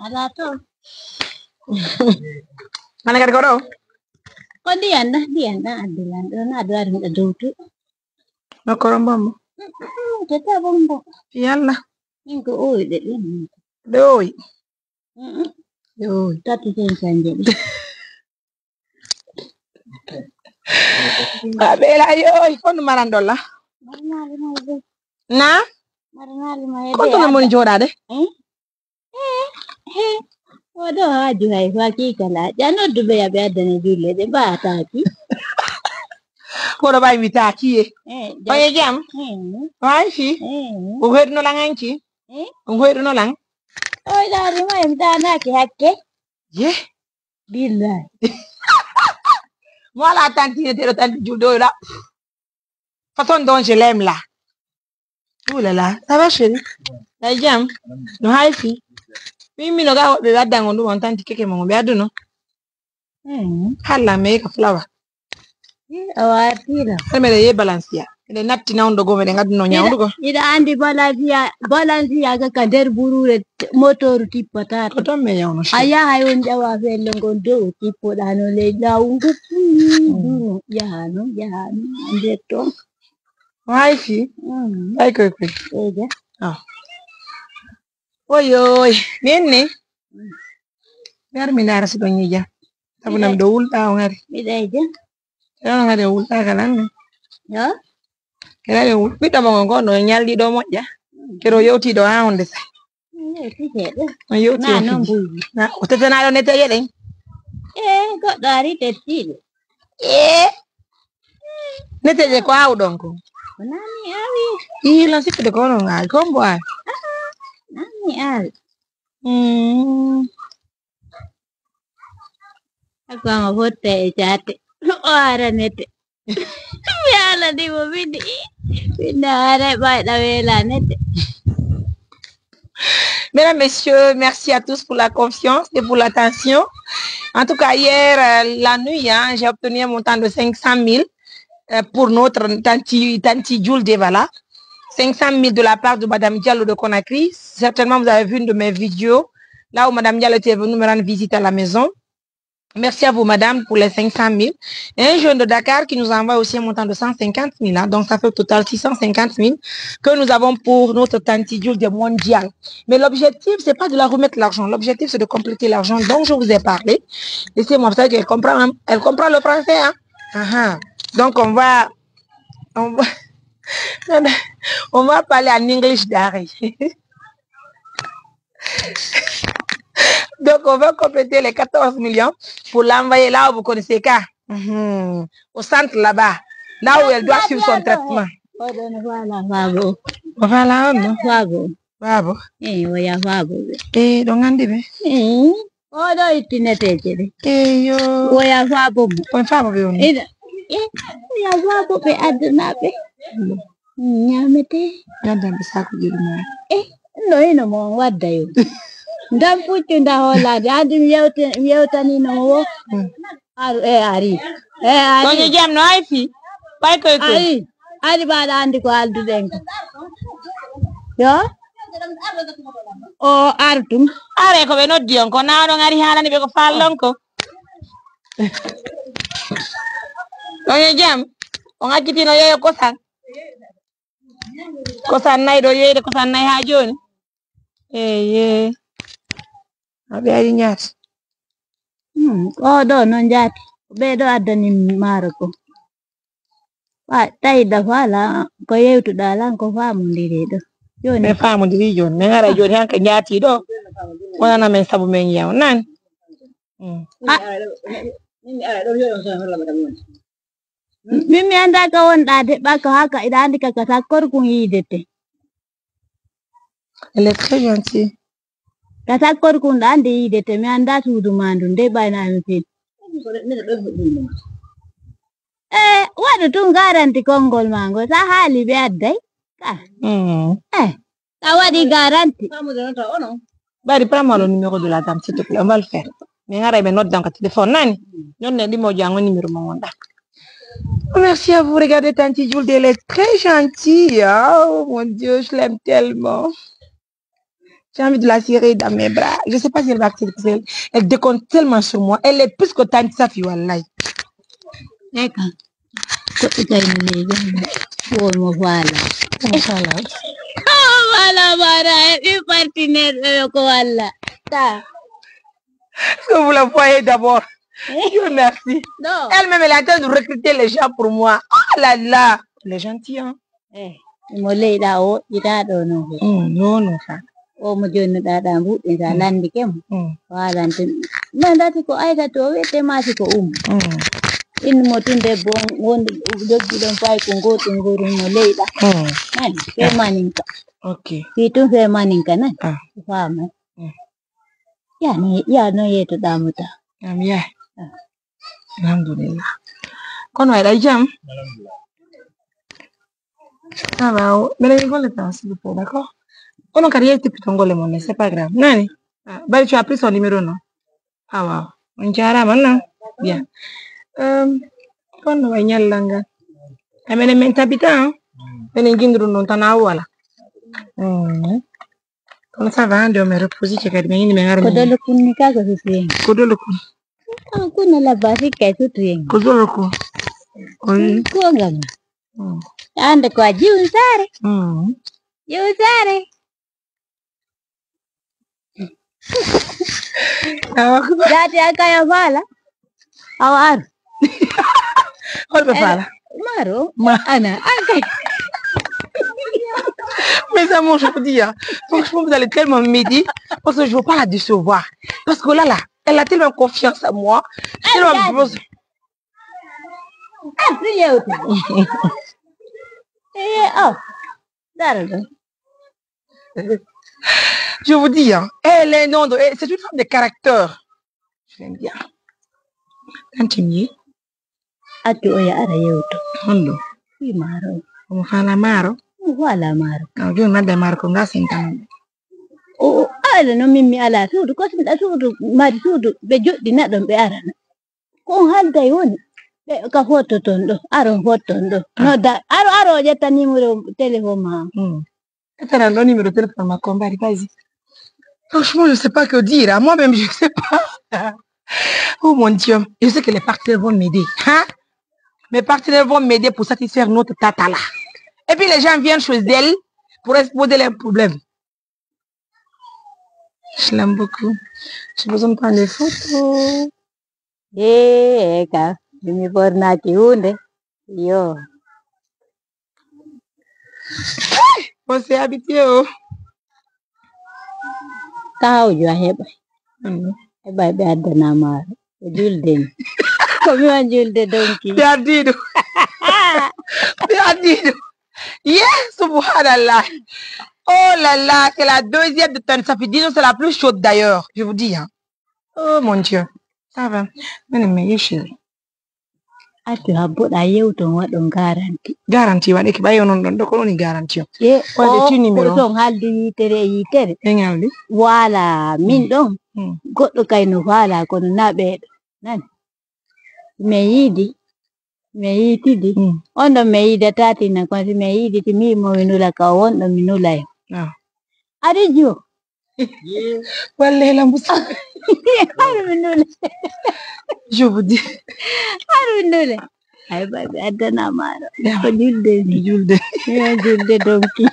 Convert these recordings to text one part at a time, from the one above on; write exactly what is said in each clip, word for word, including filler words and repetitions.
Alaa to. Mane kadi ko ɗo? Ko ndiyan na, ndiyan na addi lan ɗo, na addu ari miɗo dowtu. No korombo mo? Mm, mm, mm, tata bombo. Yalla. Min ko ooyi ɗe ɗin. Ɗe ooyi. Mm, mm. Ɗe ooyi. Tati sen sanje ɗi. A ɓeela yo, kono maranɗo la? Maranaali ma e ɓe. Na? Maranaali ma e ɓe. Kono no moni jooɗaade? Eh? Eh, eh. O ɗo haaju hay fa kiika la. Ja noddu ɓe ya ɓe addana julle ɓe mbaataaki. Kono ɓay mi taaki ye. Eh, ja- Oye jam? Eh. Waay fi? Eh. Ko hoyɗuno lan anki? Eh? Ko hoyɗuno lan? Oy ɗaari ma em ɗaanaaki hakke. Ye? Billahi. Mo ala tanti ne teɗo tanti julde oyo la. Façon dont je l'aime là. Ouh là là, ça va chérie? Ay jam? No hay fi? Min mino ga woɓɓe ɓe addan on ɗum on tanti keke mon ɓe adduno. Hmm. Halla me ka flower. Eh, awa artira. Har meɗen yehi Balenciaga. Meɗen natti nawndo goo, meɗen ngadduno ñawdugo. Iɗa andi Balenciaga, Balenciaga ka nder buruure t-, motoru tippata. Ko ton mi yawno. A yahay on ƴawa felle ngon dow, tippoɗaa no ley laawu ngu. Mm. Duno, yaha non, yaha non, nder ton. Hay fi? Mm. Ay koy koy. Eja. Ah. Oyoy, min ni. Mm. Mi ar mi ndaara si ɗon ñiija. Sabu nam ɗo wulɗa on ari. Miɗa eja. Kala no kadi o wulɗaaka lan ne. Yo? Kala yo wul-, ɓiɗɗo mo ngon no ñalɗi ɗo moƴƴa. Kero yewti ɗo haa hunde sa. Yewti seeɗa. O yewti na o non fiji. Buydi. Na o tetanaaɗo neteeje ɗen. Eh, goɗɗo ari tettiiɗo. Eh. Neteeje ko aawɗon ko? Ko nani awi. Ii, lan sikkude ko onon awi. Ko mbo awi. Ah, nani awi. Mm. Ako ama fotta e caate. O aranete. Mi haalani mo min. Min haara ɓayɗa welanete. Mesdames, Messieurs, merci à tous pour la confiance et pour l'attention. En tout cas, hier, euh, la nuit, hein, j'ai obtenu un montant de cinq cent mille, euh, pour notre Tanti, Tanti Jules Devala. Cinq cent mille de la part de Madame Diallo de Conakry. Certainement, vous avez vu une de mes vidéos, là où Madame Diallo était venue me rendre visite à la maison. Merci à vous, madame, pour les cinq cent mille. Et un jeune de Dakar qui nous envoie aussi un montant de cent cinquante mille, hein. Donc, ça fait au total six cent cinquante mille que nous avons pour notre Tanti Jules de Mondial. Mais l'objectif, c'est pas de la remettre l'argent. L'objectif, c'est de compléter l'argent dont je vous ai parlé. Laissez-moi, parce qu'elle comprend, hein. Elle comprend le français, hein. Ah, ah. Donc, on va, on va, on va parler en English, Dari. Donc, on va compléter les quatorze millions pour l'envoyer là où vous connaissez qu'à, mhm, au centre là-bas, là où elle doit suivre son traitement. Oɗo no faala faabo. O faala on, no? Faabo. Faabo. Eh, o ya faabo ɓe. Eh, ɗon anndi ɓe? Eh, oɗo itti neteeje ɗe. Eh, yo. O ya faabo mo. On faabo ɓe on? Ina. Eh, o ya faabo ɓe addanaaɓe. Mm. Ñaamete. Ngaddan ɓe saakuji ɗum o. Eh, no hino mo on wadda yo. Ndam puccu nda hoolaade. Andi mi yewte-, mi yewtaniino mo wo. Mm. Ar-, e ari. E ari. Ko jam no hay fii? Ɓay koy koy. Ari. Ari baɗa andi ko alduɗen ko. Yo? O artum. Are ko ɓe noddi on ko na oɗon ari haalani ɓe ko faallon ko. Ɗon e jam. On accitino yeeyo kosan. Kosan nayi ɗo yeeyde kosan nayi haa jooni. Eeye. A ɓe ari njaati. Hmm, oo ɗoo no njaati. Ɓee ɗoo addani maaro ko. Wa, tawi da faala ko yewtuɗaa lan ko faamondiri ɗoo. Jooni. Min faamondiri jooni. Min ara jooni han ka njaati ɗoo. Wonana men sabu men yiya on nani. Hmm. Ah. Min mi anndaa ka wonɗaa de, ɓa ko haa ka, iɗa anndi ka, ka sakkorkun yiidete. Elle est très gentille. Ka sakkorkun ɗa anndi yiidete, mi anndaa suudu maa ndun, de ɓayna mi fin. Eh, waɗu tun garanti konngol maa ngol, sa haali ɓe adday. Ka. Mm. Eh. A waɗi garanti. Bari, prends-moi le numéro de la dame, s'il te plaît. On va le faire. Min ara ɓe noddan ka téléphone nani. Non, ne ɗimo jango numéro mo wonɗa. Merci à vous. Regardez, Tanti Jules, elle est très gentille. Oh mon Dieu, je l'aime tellement. J'ai envie de la serrer dans mes bras. Je sais pas si elle va accepter. Elle, elle déconne tellement sur moi. Elle est plus que Tante Safi, wallahi. Eka. Ko ita ina leydi. Wol mo faala. Inchallah. Wala bara, e partenaire, e ko walla. Ta. Est-ce que vous la voyez d'abord? Dieu merci. Non. Elle-même, elle est en train de recruter les gens pour moi. Oh là là. Elle est gentille, hein? Eh, mo leyɗa o, ita ɗo non he. Mm, non, non, fa. O mo jonnuɗa ɗa mbuɗɗin, sa Mm. landike mo. Mm. Walan tun. Nandati ko Aysata o wi'ete ma si ko Ummu. Mm. Innu mo tun debbo on, wondu joggi ɗon fay ko ngootu nguru mo leyɗa. Mm. Nani, fe Ah. maninka. Ok. Fi tun fe maninka, nani? Ah. Faama. Mm. Ya no, ya no yeto ɗamuta. Am ya. Ah. Alhamdulillah. Kono waɗa jam? Alhamdulillah. Ça va, o. Mbeɗa mi golle tan, s'il vous plaît, d'accord? Onon kadi yewti pito golle mon, mais c'est pas grave. Nani? Ah, bari tu as pris son numéro, non? Ah, waaw. On jaaraama, non? Bien. Euh, kono way ñallal ngal. Amene men tabita, hein? Menen jinduɗum ɗum tan a wala. Mm. Kono ça va, nde o men reposi ce kadi, men yini men ara Ko men. Dolo kunni ka ko susu yen. Ko dolo kun. Ah, kuna la basi kay sutu yen. Ko dolo kun. Ko yi. Ko ngam. Mm. Ande ko a jiwun sare. Mm. Jiwun sare. Awa ko. Dati akaya fala. Awa ar. Hol ɓe faala? Maro. Ma. Ana. Akay. Mes amours, je vous dis, hein, franchement, vous allez tellement m'aider parce que je veux pas la décevoir. Parce que là, là, elle a tellement confiance en moi. Tellement besoin. Ah, priez. Eh, oh. Dara ɗo. Je vous dis, hein, elle est non, non, eh, c'est une femme de caractère. Je l'aime bien. Tanti mi. Accu oya ara yewto. Honɗum? Fii maaro. Omo faala maaro? Omo faala maaro. Ah, jooni mi adda maaro ko nga sentano. O, o, ala no min mi ala suudu, ko si miɗa suudu, mari suudu, ɓe joɗɗina ɗon, ɓe arana. Ko on halday woni, ɓe ka fottoton ɗo, aron fotton ɗo. Ah. Nodda, aro, aro o ƴetta numéro téléphone ma. Hmm. Ƴetta nan ɗo numéro téléphone makko, on mbaɗi, vas-y. Franchement, je sais pas que dire. Moi-même, je sais pas. Oh mon Dieu, je sais que les partenaires vont m'aider. Hein? Mes partenaires vont m'aider pour satisfaire notre tata là. Et puis les gens viennent chez elle pour exposer leurs problèmes. Je l'aime beaucoup. J'ai besoin de prendre des photos. Eh, eka, mi bornaki hunde. Yo. On s'est habitué, oh. Ka hawju a heɓay. Mm. Heɓay ɓe addana maaro. Ko julde ni. Ko mi wan julde donki. Ɓe addi ɗum. Ɓe addi ɗum. Yeah, subhanallah. Oh là là, c'est la deuxième de Tani Safi. Dis donc, c'est la plus chaude d'ailleurs, je vous dis, hein. Oh mon Dieu. Ça va. Mene me yeshiri. Accu habboɗa yewton waɗon garanti. Garanti waɗe ki ɓayo non ɗon ɗo ko woni garanti o. E Waɗe o ti numéro. Ko ton haldi yitere e yitere. E ngaldi. Wala min Mm. ɗon. Mm. Goɗɗo kay no fala kono na ɓeeɗo. Nani? Mi yiidi, mi yiitidi. Mm. On ɗon mi yiida tatina kon si mi yiidi ti mi mo mi nula ka o won ɗon mi nula en. Ah. Ari jo. Walle la musa. Ari mi nula. Je vous dis. Ari mi nula. Ay ba ɓe addana maaro. Yeah. Ko julde ni. Julde. Yo julde donki.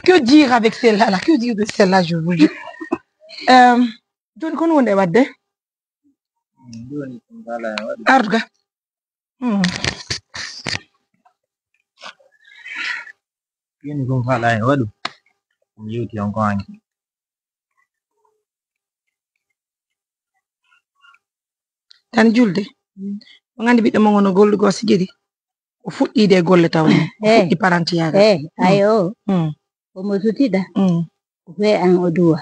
Que dire avec celle-là là? Que dire de celle-là, je vous jure? Euh, Jooni ko honɗun woni e waɗde? Jooni ko faala en waɗu. Ardu ga. Hmm. Jooni ko faala en waɗu. Mi yewti on ko hanki. Tan julde. Mm. On anndi ɓiɗɗo mon on no gollugo sigiri. O fuɗɗiide e golle taw. O Eh. Fuɗɗi parantiyaagal. Eh, Mm. Ayo. Mm. Omo sutiɗa. Mm. Ko fee an o duwa.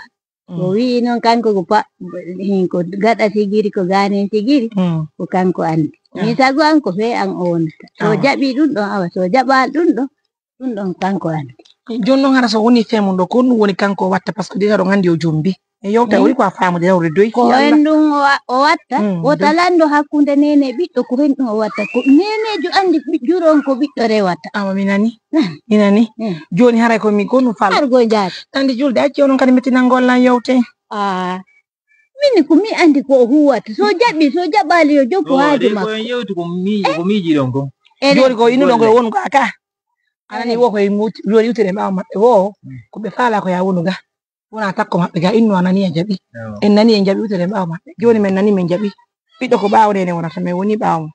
Mm. O wi'i non kanko ko pa-, hin ko gaɗa sigiri, ko gaanen sigiri, Mm. ko kanko anndi. Ah. Min sago an ko fee an o wonata. So o Awa. Jaɓii ɗun ɗon, awa, so o jaɓaali ɗun ɗon, ɗun ɗon kanko anndi. Jooni non hara so wonii fee mun ɗoo, ko honɗun woni kanko o watta, parce que déjà ɗon anndi o jombi. E yewta o wi ko a faamude, hewre doy. Ko hen ɗum o wa-, o watta. Mm, wota lanndo hakkunde neene e ɓiɗɗo, ko hen ɗum o watta. Ko neeneejo anndi ɓi-, juro on ko ɓiɗɗo rewata. Awa, mi nani. Mm. Mi nani. Mm. Jooni haray ko mi gonu fal. Har go jaati. Anndi julde acci onon kadi mettinangol lan yewte. Ah. Min ko mi anndi ko o huwata. So jaɓi, so jaɓaali yo jokku haaju makko. Ko en yewti ko mi-, ko miijiɗon ko. Enen. Jooni ko innuɗon ko e wonu ga ka. Anani wo ko e muti-, joni iwtire ɓaawo maɓɓe wo, ko ɓe faala ko ya wonu ga. Wona takko maɓɓe ga, innu a nani a jaɓi. Yo. En nani en jaɓi iwtire ɓaawo maɓɓe. Joni men nani men jaɓi. Ɓiɗɗo ko ɓaawo nene wonata, men woni ɓaawo mum.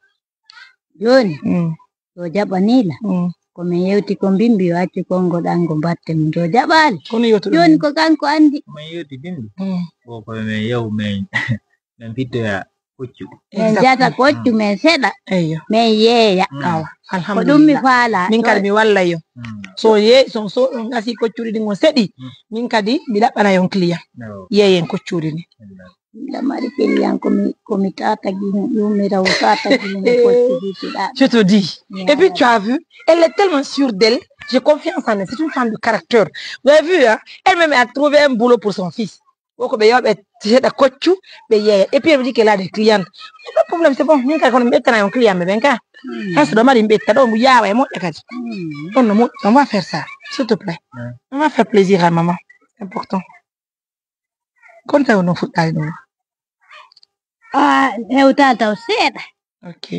Joni, mm, yo jaɓani la. Mm. Ko men yewti ko mbimbi, yo accu kongo ɗango mbatte mum. Yo jaɓaali. Kono yewtuɗo joni men ko kanko anndi. Ko men yewti mbimbi. Mm. Ko ko men yew men. Men fittoya koccu. Men jata koccu, men seɗa. Eyyo. Men yeeya. Awa, ko ɗum mi alhamdulillah. Faala. Min kadi mi walla yo. Mm. So ye-, so, so on gasi koccuri ɗin on seɗi, mm, min kadi mi ɗaɓɓana yon client. Yo. Yeeyen koccuri ni. Wallaahi. Miɗa mari client ko mi, ko mi tatagi hon, yumirawo tatagi hon koccu hitiɗa. Je te dis. Et puis tu as vu, elle est tellement sûre d'elle. J'ai confiance en elle. C'est une femme de caractère. Vous avez vu, hein? Elle-même a trouvé un boulot pour son fils. Wo ko ɓe yo ɓe seɗa koccu, ɓe yeeya. Et puis, elle me dit qu'elle a des clientes. Pas de problème, c'est bon. Min kay kono mi ɓettana on client ɓe ɓen ka. Hmm. Hay so ɗo mari mi ɓetta ɗo, mo yaawa e moƴƴa kadi. Hmm. On no moƴƴi, on va faire ça, s'il te plaît. Ouais. On va faire plaisir à maman. C'est important. Kono tawi on no fuɗɗaali ɗum. Ah, hewta taw seeɗa. Ok.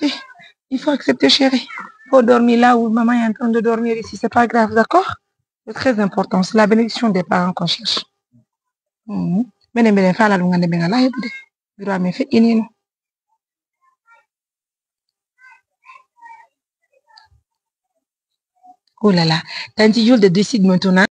Eh, il faut accepter, chérie. Faut dormir là où maman est en train de dormir ici. C'est pas grave, d'accord? C'est très important. C'est la bénédiction des parents qu'on cherche. Mhm. Menen, menen, fala ɗum hannde, min alaa heɓude. Biro amen feƴƴiniino. Oh là là. Tanti Julde décide maintenant.